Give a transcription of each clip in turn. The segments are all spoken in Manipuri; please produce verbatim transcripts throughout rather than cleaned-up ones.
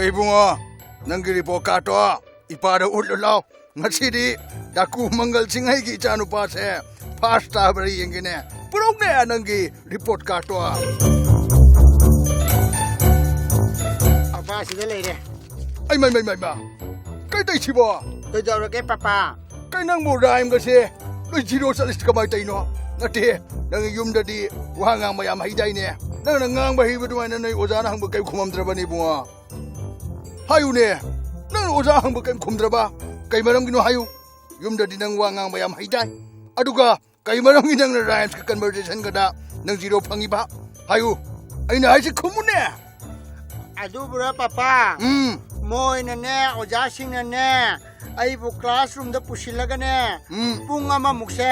ꯏꯕꯨꯡꯉꯣ, ꯅꯪꯒꯤ ꯔꯤꯄꯣꯔꯠ ꯀꯥꯔꯠꯇꯣ ꯏꯄꯥꯗ ꯎꯠꯂꯨ ꯂꯥꯎ꯫ ꯉꯁꯤꯗꯤ ꯗꯥꯀꯨ ꯃꯪꯒꯜ ꯁꯤꯡꯍꯩꯒꯤ ꯏꯆꯥꯅꯨꯄꯥꯁꯦ ꯐꯥꯔꯁ ꯇꯥꯕ꯭ꯔꯥ ꯌꯦꯡꯒꯦꯅꯦ꯫ ꯄꯨꯔꯛꯎꯅꯦ ꯅꯪꯒꯤ ꯔꯤꯄꯣꯔꯠ ꯀꯥꯔꯠꯇꯣ꯫ ꯑꯄꯥ ꯁꯤꯗ ꯂꯩꯔꯦ꯫ ꯑꯩ ꯃꯩ ꯃꯩ ꯃꯩ ꯃꯥ, ꯀꯩ ꯇꯧꯏꯁꯤꯕꯣ? ꯀꯩꯗꯧꯔꯒꯦ ꯄꯄꯥ? ꯀꯩ ꯅꯪꯕꯨ ꯔꯥꯏꯝꯒꯁꯦ ꯂꯣꯏ ꯖꯤꯔꯣ ꯆꯠꯂꯤꯁꯤ ꯀꯃꯥꯏꯅ ꯇꯧꯔꯤꯅꯣ? ꯅꯠꯇꯦ, ꯅꯪ ꯌꯨꯝꯗꯗꯤ ꯋꯥ ꯉꯥꯡꯕ ꯌꯥꯝ ꯍꯩꯗꯥꯏꯅꯦ? ꯅꯪꯅ ꯉꯥꯡꯕ ꯍꯩꯕ ꯑꯗꯨꯃꯥꯏꯅ ꯅꯣꯏ ꯑꯣꯖꯥꯅ ꯍꯪꯕ ꯀꯩꯝ ꯈꯨꯝꯃꯝꯗ꯭ꯔꯕꯅꯤ ꯏꯕꯨꯡꯉꯣ꯫ ꯍꯥꯏꯌꯨꯅꯦ, ꯅꯪꯅ ꯑꯣꯖꯥ ꯍꯪꯕ ꯀꯩꯝ ꯈꯨꯝꯗ꯭ꯔꯕ? ꯀꯩ ꯃꯔꯝꯒꯤꯅꯣ ꯍꯥꯏꯌꯨ꯫ ꯌꯨꯝꯗꯗꯤ ꯅꯪ ꯋꯥ ꯉꯥꯡꯕ ꯌꯥꯝ ꯍꯩꯗꯥꯏ, ꯑꯗꯨꯒ ꯀꯩ ꯃꯔꯝꯒꯤ ꯅꯪꯅ ꯔꯥꯏꯝꯁꯀ ꯀꯟꯚꯔꯁꯦꯁꯟꯒꯗ ꯅꯪ ꯖꯤꯔꯣ ꯐꯪꯉꯤꯕ? ꯍꯥꯏꯌꯨ, ꯑꯩꯅ ꯍꯥꯏꯁꯤ ꯈꯨꯝꯃꯨꯅꯦ꯫ ꯑꯗꯨꯕꯨꯔ ꯄꯄꯥ? ꯎꯝ꯫ ꯃꯣꯏꯅꯅꯦ, ꯑꯣꯖꯥꯁꯤꯡꯅꯅꯦ, ꯑꯩꯕꯨ ꯀ꯭ꯂꯥꯁꯔꯨꯝꯗ ꯄꯨꯁꯤꯜꯂꯒꯅꯦ, ꯎꯝ꯫ ꯄꯨꯡ ꯑꯃꯃꯨꯛꯁꯦ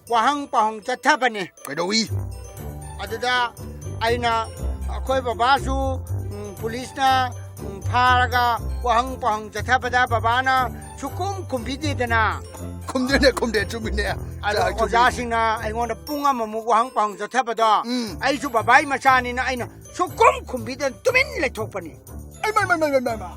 ꯋꯥꯍꯪ ꯄꯥꯎꯍꯪ ꯆꯠꯊꯕꯅꯤ꯫ ꯀꯩꯗꯧꯏ? ꯑꯗꯨꯗ ꯑꯩꯅ, ꯑꯩꯈꯣꯏ ꯕꯕꯥꯁꯨ, ꯎꯝ, ꯄꯨꯂꯤꯁꯅ, ꯎꯝ, ꯐꯥꯔꯒ ꯋꯥꯍꯪ ꯄꯥꯎꯍꯪ ꯆꯠꯊꯕꯗ ꯕꯕꯥꯅ ꯁꯨꯛꯈꯨꯝ ꯈꯨꯝꯕꯤꯗꯦꯗꯅ꯫ ꯈꯨꯝꯗꯦꯅꯦ, ꯈꯨꯝꯗꯦ, ꯆꯨꯝꯃꯤꯅꯦ꯫ ꯑꯗꯣ ꯆꯥ, ꯆꯨꯝꯃꯤ꯫ ꯑꯣꯖꯥꯁꯤꯡꯅ ꯑꯩꯉꯣꯟꯗ ꯄꯨꯡ ꯑꯃꯃꯨꯛ ꯋꯥꯍꯪ ꯄꯥꯎꯍꯪ ꯆꯠꯊꯕꯗꯣ, ꯎꯝ꯫ ꯑꯩꯁꯨ ꯕꯕꯥꯒꯤ ꯃꯆꯥꯅꯤꯅ ꯑꯩꯅ ꯁꯨꯛꯈꯨꯝ ꯈꯨꯝꯕꯤꯗꯅ ꯇꯨꯃꯤꯟ ꯂꯩꯊꯣꯛꯄꯅꯤ꯫ ꯑꯩ ꯃꯥ, ꯃꯥ, ꯃꯥ, ꯃꯥ, ꯃꯥ, ꯃꯥ꯫